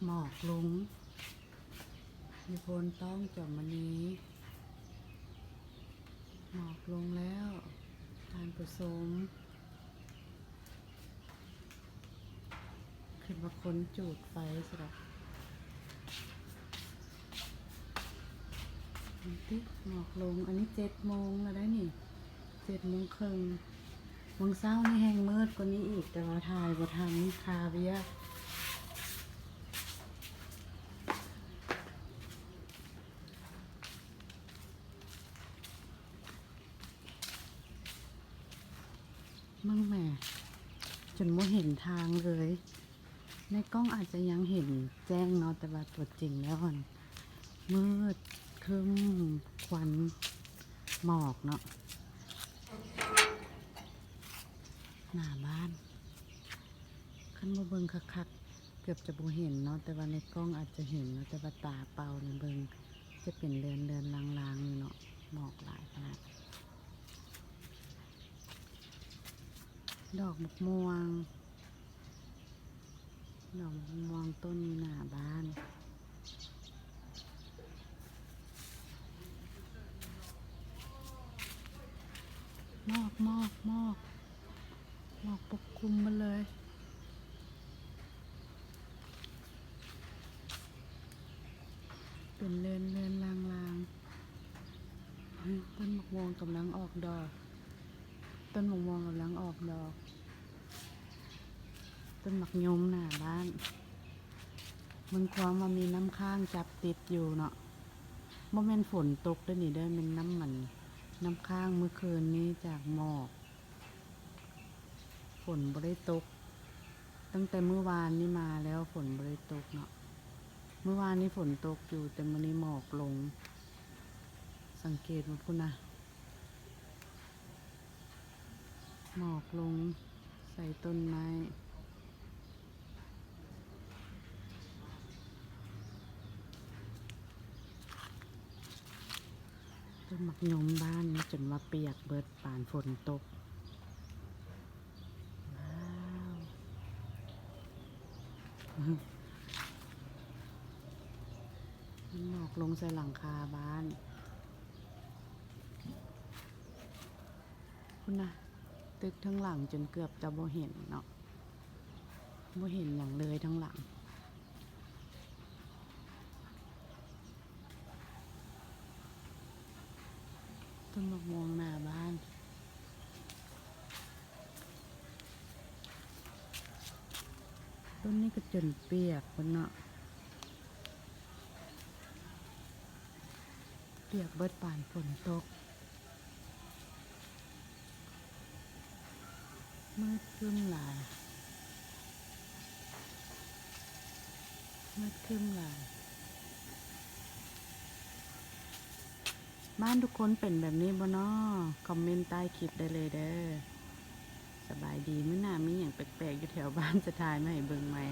ໝອກລົງຢູ່ໂພນຕ້ອງຈອມມະນີ. ໝອກລົງແລ້ວທ່ານຜູ້ຊົມ. ຄິດວ່າຄົນຈູດໄຟຊິດອກ. ເບິ່ງຕິ ໝອກລົງ. ອັນນີ້ເຈັດໂມງແລ້ວໄດ໋ນີ້ ເຈັດໂມງເຄິ່ງ. ມື້ເຊົ້ານີ້ແຮ່ງມືດກວ່ານີ້ອີກ ແຕ່ວ່າຖ່າຍບໍ່ທັນ ຄາວຽກ. ເບິ່ງແໝ່ ຈົນບໍ່ເຫັນທາງເລີຍ. ໃນກ້ອງອາດຈະຍັງເຫັນແຈ້ງເນາະ ແຕ່ວ່າຕົວຈິງແລ້ວຫັ້ນມືດຄຶ້ມ ຄວັນໝອກເນາະ. ໜ້າບ້ານ ຄັນບໍ່ເບິ່ງຄັກໆ ເກືອບຈະບໍ່ເຫັນເນາະ ແຕ່ວ່າໃນກ້ອງອາດຈະເຫັນເນາະ ແຕ່ວ່າຕາເປົ່ານີ້ເບິ່ງຈະເປັນເລືອນໆລາງໆຢູ່ເນາະ ໝອກຫຼາຍຂະໜາດ. ດອກໝາກມ່ວງ ດອກໝາກມ່ວງຕົ້ນຢູ່ໜ້າບ້ານ. ໝອກ ໝອກ ໝອກ ໝອກປົກຄຸມໝົດເລີຍ ເປັນເລືອນໆລາງໆ. ເຮີ້ຍ ຕົ້ນໝາກມ່ວງກຳລັງອອກດອກ ຕົ້ນໝາກມ່ວງກຳລັງອອກດອກ. ຕົ້ນໝາກຍົມໜ້າບ້ານ ເບິ່ງຄວາມວ່າມີນ້ຳຄ້າງຈັບຕິດຢູ່ເນາະ. ບໍ່ແມ່ນຝົນຕົກເດີ້ນີ້ເດີ້ ແມ່ນນ້ຳ ມັນ ນ້ຳຄ້າງມື້ຄືນນີ້ຈາກໝອກ. ຝົນບໍ່ໄດ້ຕົກ ຕັ້ງແຕ່ມື້ວານນີ້ມາແລ້ວ ຝົນບໍ່ໄດ້ຕົກເນາະ. ມື້ວານນີ້ຝົນຕົກຢູ່ ແຕ່ມື້ນີ້ໝອກລົງ. ສັງເກດວ່າພຸ້ນນະ ໝອກລົງໃສ່ຕົ້ນໄມ້. ຕົ້ນໝາກຍົມບ້ານນີ້ຈົນວ່າປຽກເບິດ ປານຝົນຕົກ. ວ້າວ ມັນໝອກລົງໃສ່ຫຼັງຄາບ້ານ. ພຸ້ນນະ ຕຶກທາງຫຼັງຈົນເກືອບຈະບໍ່ເຫັນເນາະ ບໍ່ເຫັນຫຍັງເລີຍທາງຫຼັງ. ຕົ້ນໝາກມ່ວງໜ້າບ້ານ ຕົ້ນນີ້ກໍຈົນປຽກພຸ້ນເນາະ. ປຽກເບິດປານຝົນຕົກ. ມືດຄຶ້ມຫຼາຍ ມືດຄຶ້ມຫຼາຍ. ບ້ານທຸກຄົນເປັນແບບນີ້ບໍ່ນໍ? ຄອມເມັນໃຕ້ຄລິບໄດ້ເລີຍເດີ້. ສະບາຍດີ ມື້ໜ້າມີຫຍັງແປກໆຢູ່ແຖວບ້ານ ຈະຖ່າຍມາໃຫ້ເບິ່ງໃໝ່.